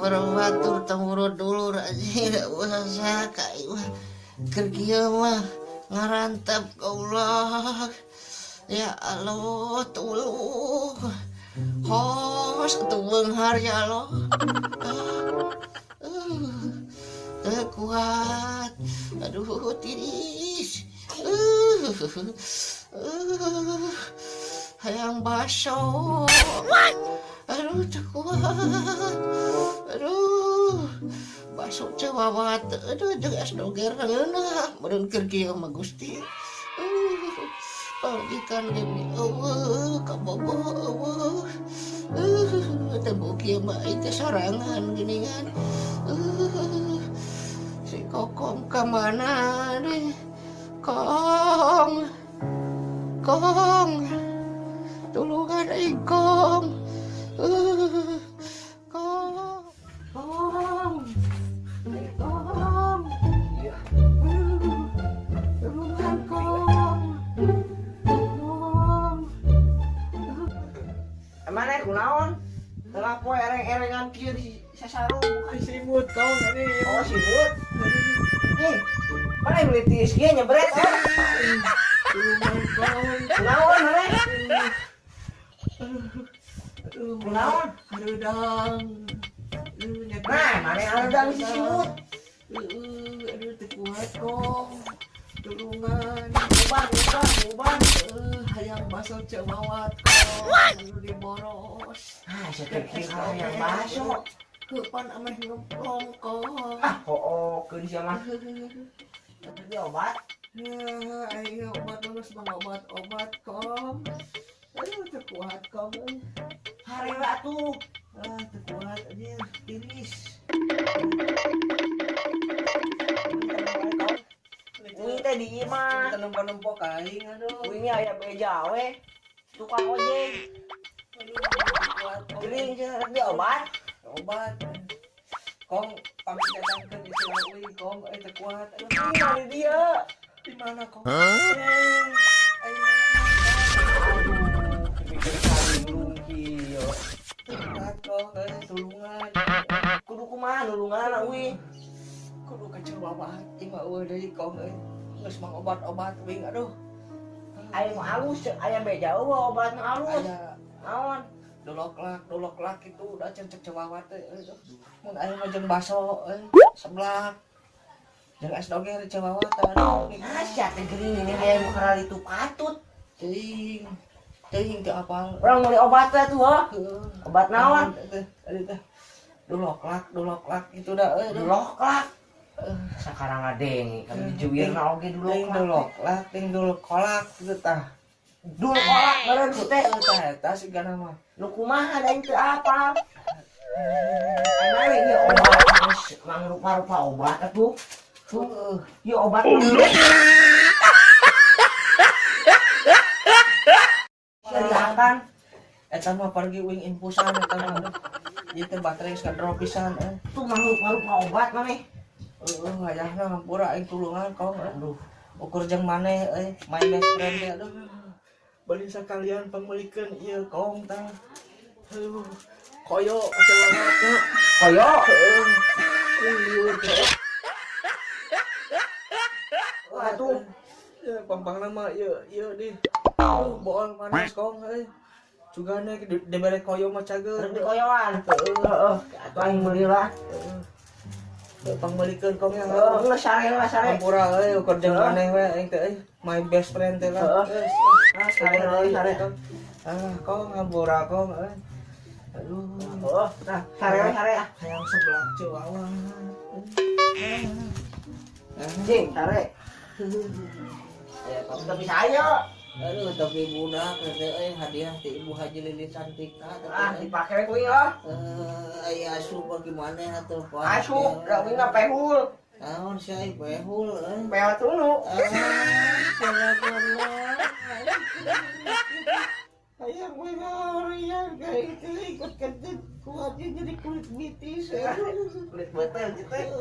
Temboro batur, temboro dulur, anjing usaha ka ieu mah. Keur kieu mah ngarantep, goblok. Ya Allah, tuluh. Hos atuh beunghar, ya Allah. Teu kuat. Aduh, tiris. Hayang baso. Aduh, teu kuat. Aduh. Baso cewawat. Aduh, jeung es doger ngeunah. Meureun keur kieu mah, Gusti. Pamajikan ge euweuh, kabogoh euweuh. Teh bau kieu mah aing teh sorangan geuningan. Si Kokom ka mana deh? Kong. Kong. Tulungan aing, Kong. Kong. Kong. Kong. Tulungan, Kong. Kong. Emang kunaon? Tengah poe ereng-erengan kieu di sasarung. Simut, Kong, ini. Oh, simut. Ih, mana yang beli tiis kieu nyebret, oh? Tulungan, Kong. Kunaon maneh? Aduh, Kunaon? Hareudang. Aduh, nyakit. Nah, maneh hareudang si simut. Aduh, teu kuat, Kong. Tulungan. Uban, uban, uban. Hayang baso cewawat, Kong. Aduh, diboros. Ah, saya teh kieu hayang baso. Kapan ameh ngemplong, Kong? Ah, hookeun sia mah. Tapi obat. Ya, ayo obat lulus mah obat-obat, Kong. Aduh, teu kuat, Kong. Euy. Harewa tuh. Ah, teu kuat anjir, tiris. Uing teh di imah. Teu nempo-nempo ka aing, aduh. Uing aya beja we. Tukang ojek. Aduh, teu kuat, Kong. Gering cenah rek di obat. Obat. Kong, pamit datangkeun istilah uing, Kong, eh teu kuat. Aduh, Iya, di dia. Di mana, Kong? Eh, ayo. Aduh, dipikir kali kieu. Teu kuat, Kong, eh tulungan. Kudu kumaha nulungan uing? Kudu ka cewawat, ieu mah euweuh deui, Kong, euy. Geus mang obat-obat uing, aduh. Aya nu alus, aya beja euweuh obat nu alus. Aya. Naon? Doloklak, doloklak itu udah cek cewawat teh. Aduh. Mun aya mah jeung baso euy, seblak. Jeung es doger cewawat, aduh. Nah, sia teh gering ini hayang nu kararitu patut. Teuing. Teuing teu apal. Urang meuli obat teh tuh, heuh. Heuh. Obat naon? Teh, tadi teh. Doloklak, doloklak itu dah euy. Doloklak. Sakarang ngadenge kami dijuwirna oge Ting doloklak. Doloklak, ting dolokolak gitu tah. Dul kolak meureun ku teh. Teh tah eta sigana mah. Nu kumaha da teu apal. Emang ieu obat geus mangrupa-rupa obat atuh. Heuh. Ieu obat. Sia diakan. Eta mah pergi uing infusan eta mah. Aduh. Ieu teh baterai geus kadrop pisan euy. Tuh mangrupa-rupa obat maneh. Heuh, hayahna hampura aing tulungan, Kong. Aduh, ukur jeung maneh euy, my best friend teh, aduh. Beli sekalian pangmeulikeun ieu, Kong, tah. Aduh, koyo cewawat teh. Koyo. Heuh. Lieur teh. Atuh. Ya, pampangna mah ieu ieu di. Aduh, bool panas, Kong, euy. Cugane dibere koyo mah cager. Rek dikoyoan. Heeh. Heeh, atuh aing meuli lah. Heeh. Pangmeulikeun, Kong, ya. Heeh, geus sare lah, sare. Hampura euy, ukur jeung Heeh. maneh we aing teh euy. My best friend teh lah. Heeh. Geus. Ah, sare deui, sare. Ah, Kong, hampura, Kong, euy. Aduh. Heeh, nah, sare we, sare ah. Hayang seblak cewawat. Cing, sare. Ya, Kong. Tapi saya. Aduh, tapi budak teh euy, hadiah ti Ibu Haji Lili Cantika teh. Ah, dipake we kuing ah. Eh, aya asup bagaimana atuh, Pak? Asup, da uing mah pehul. Naon sih ai pehul euy? Pehul tunu. Ah, salah. Hayang we ngarian kayak itu ikut kentut kuatnya jadi kulit mitis ya. Kulit betel gitu.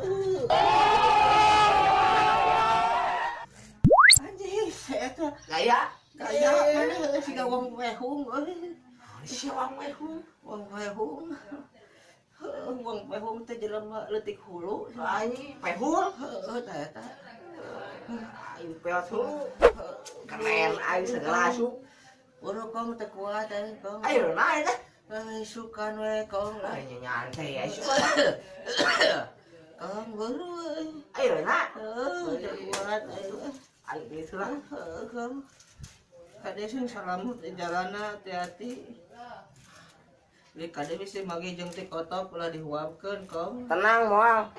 Anjing, saya tuh Gaya. gaya mana siga wong wehung euy. Si wong wehung. Wong wehung. Heuh, buang pehong teh jelema leutik hulu. Anjing, pehul. Heuh, tah eta. Aing peot hulu. Keren aing segala asup. Buru kong teu kuat aing kong. Ayo naik teh. Ai sukan we kong. Ayo nyantai ayo. Kong buru euy. Ayo nak. Heuh, teu kuat aing. Ayo gitu lah. Heuh, kong. Kade sing salamut di jalana hati-hati. Di kade bisi magi jeung ti kotok ulah dihuapkeun kong. Tenang moal.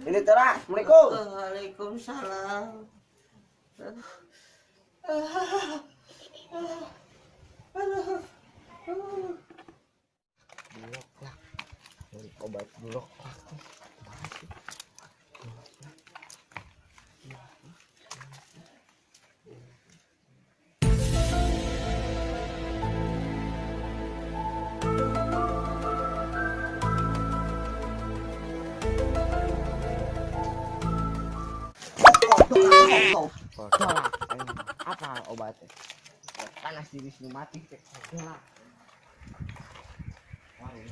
Ini teh lah. Assalamualaikum. Waalaikumsalam. Bulok lah. Beli obat bulok lah teh. Kumaha sih? Bulok lah. Kodolak. Apa obatnya? Obat panas diri sini mati teh kodolak. Warung.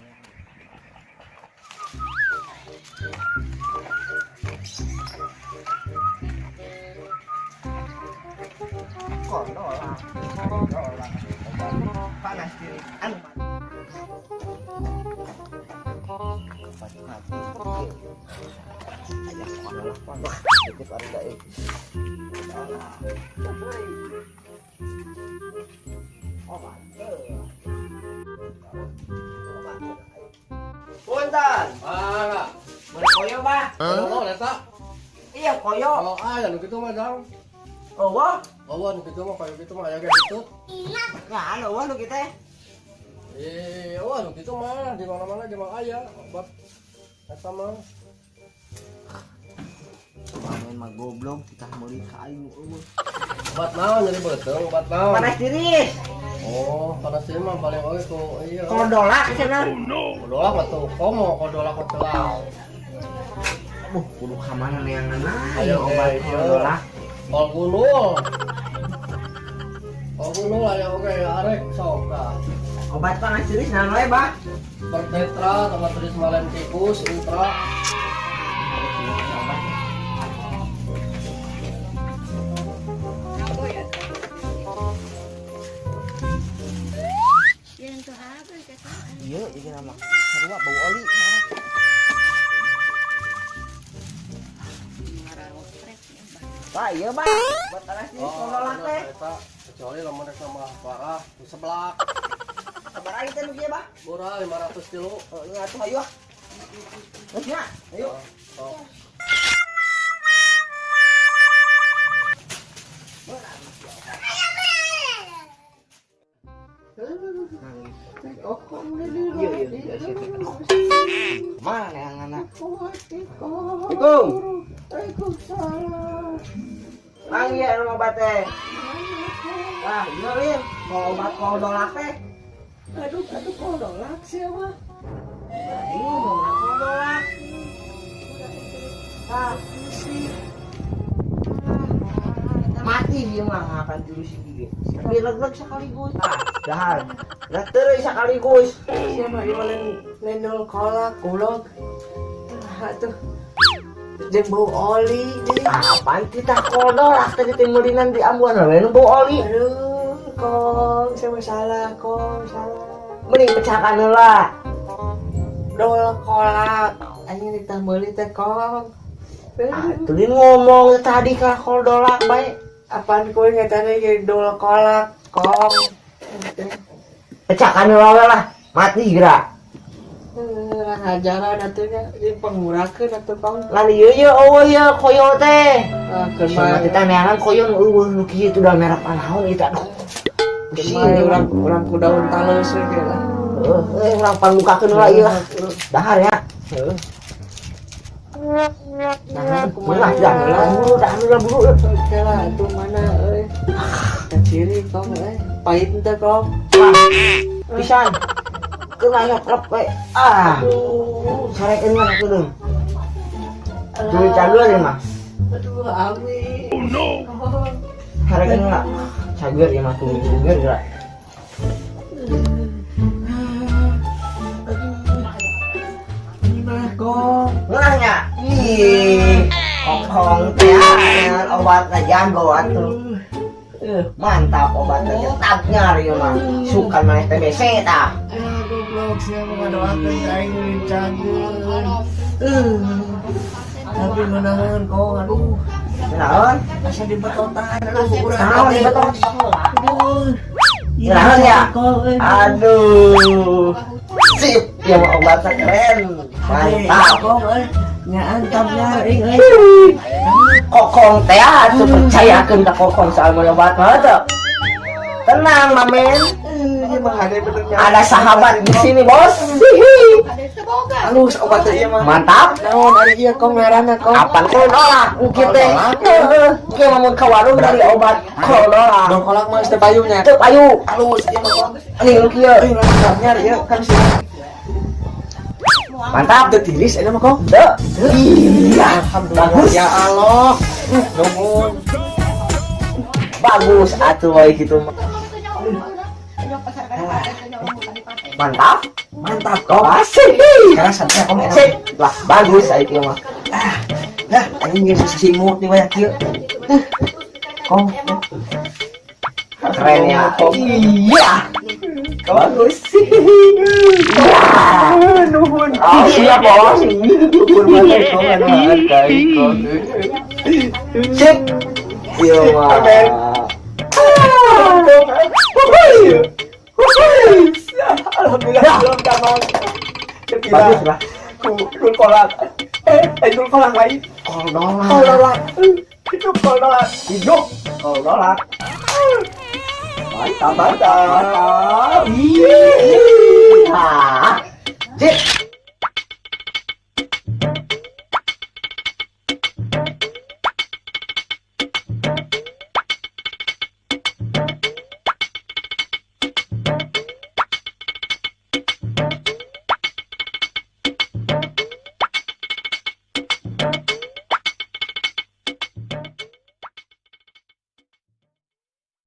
Kodolak, kodolak, obat panas diri anu mati. Obat mati. Ayah kodolak, kodolak. Titip ari gaib. Kodolak. Obat. Obat. Punten. Ah, Boleh koyo, Bah? oh, eta. Iya, koyo. Kalau aya nu kitu mah dang. Oh, wah. Oh, nu kitu mah kayak gitu mah aya ge kitu. Nah, anu wah nu kitu. Eh, oh, nu kitu mah di mana-mana ge mah aya obat eta mah. Main mah goblok kita meuli ka aing eueuh. Obat naon nyeri beuteung, obat naon? Panas diri. Oh, panas diri mah paling oge ku iya. Kodolak cenah. Kodolak mah tuh komo kodolak mah telah. Aduh, kudu ka mana neangan Ayo, ayo obat oke, kodolak. Kol gunul. Kol gunul aya oge arek sok tah. Obat panas diri naon we, Bah? Pertetra sama trismalen tikus intra. Iya, ieu nama sarua bau oli. Wah, iya, Bah. Obat panas diri kodolak teh. Eta kecuali lamun rek tambah parah ku seblak. Sabaraha teh nu kieu, Bah? Murah 500 kilo. Oh, iya atuh ayo. ah. Geus nya, ayo. Oh. Iya, iya, iya, iya. Mana yang anak? Assalamualaikum. Waalaikumsalam. Mang iya anu obat teh. Wah, iya Lin, mau obat kodolak teh. Aduh, aduh kodolak siapa? Iya, mau obat kodolak. Nah, mati dia mah akan jurus gigi. Dileg-leg sekaligus. Nah, dahar. Lah terus sekaligus. Siapa ieu mah lain kolak, goblok. Ah, atuh. Jeung bau oli deui. Apaan kita kodolak tadi teh meulinan di ambuan we nu bau oli. Aduh, kong, saya salah, kong, salah. Mending pecahkan heula. Dol kolak, anjing ditah meuli teh kong. Ah, tulin ngomong tadi ka kodolak bae. Apaan kowe ngatana ge dol kolak, kong. Pecahkan heula we lah. Mati geura. Ngajaran atuh nya, jeung pangmurahkeun atuh kong. Lalu ieu ye eueuh ye koyo teh. Ah, keur Sama mah kita neangan koyo nu eueuh nu kieu tuh da merek naon ieu teh aduh. keur mah urang urang ku daun taleus we ge lah. Heuh, urang pangmukakeun heula ieu lah. Dahar ya. Heuh. Nah, Murah dah. Buru dah buru buru. Oke lah, atuh mana euy. Kaciri kong euy. Pahit teh kong. Wah. Pisan. Kena nyekrep we. Ah. Aduh. Sarekeun mah kudu. Tuluy cagur ieu mah. Aduh, awi. Oh no. Sarekeun heula. Cagur ieu mah tuluy cagur geura. Kong. Ngeunah nya. Ih, kokong teh ya, obatna jago atuh. Mantap obatnya, tetapnya ieu mah. Sukan maneh TBC tah. Ya goblok, siapa ngadoakeun ka aing lincahkeun. Tapi ngeunaheun, Kong, aduh. Naon? Asa dibetotan, aduh, urang. Naon dibetot? Aduh. Naon ya? Kong, eh. Aduh. Sip, ya mah obatnya keren. Mantap. Kong, eh. Nyaan tabnya aing euy. Kokong teh atuh, percayakeun ka kokong soal mun obat mah teu. Tenang, mamen. Ieu mah hade bener nya. Ada sahabat di sini, Bos. Hihi. Halus obat teh ieu mah. Mantap. Naon ari ieu, Kong, ngaranna, Kong? Apan kolak kieu teh. Heeh. Kieu mah mun ka warung beli obat kolak. Dongkolak mah geus teu payu nya. Teu payu. Halus ieu mah, Kong. Nih nu kieu. Euy, mantapnya ieu kan sih. Mantap. Teu tiris eta mah, Kong. Teu. Iya. Alhamdulillah. Bagus. Ya Allah. Nuhun. Bagus atuh we kitu mah. Mantap. Mantap, Kong. Asik. Sekarang santai, Kong. Sip. Lah, bagus aya kieu mah. Lah, anjing geus sesimut nih wayah kieu. Kong. Keren ya. Kong. Iya. Bagus. Nuhun. Oh, siap, Bos. Nuhun banget, Kong, anu hargai, Kong. Sip. Iya mah. Amin. Alhamdulillah belum gampang. Bagus lah. Ku dul kolak. Eh, dul kolak lain. Kol dolak. Kol dolak. Hidup kol dolak. Hidup kol dolak. Mantap, Mantap. Mantap.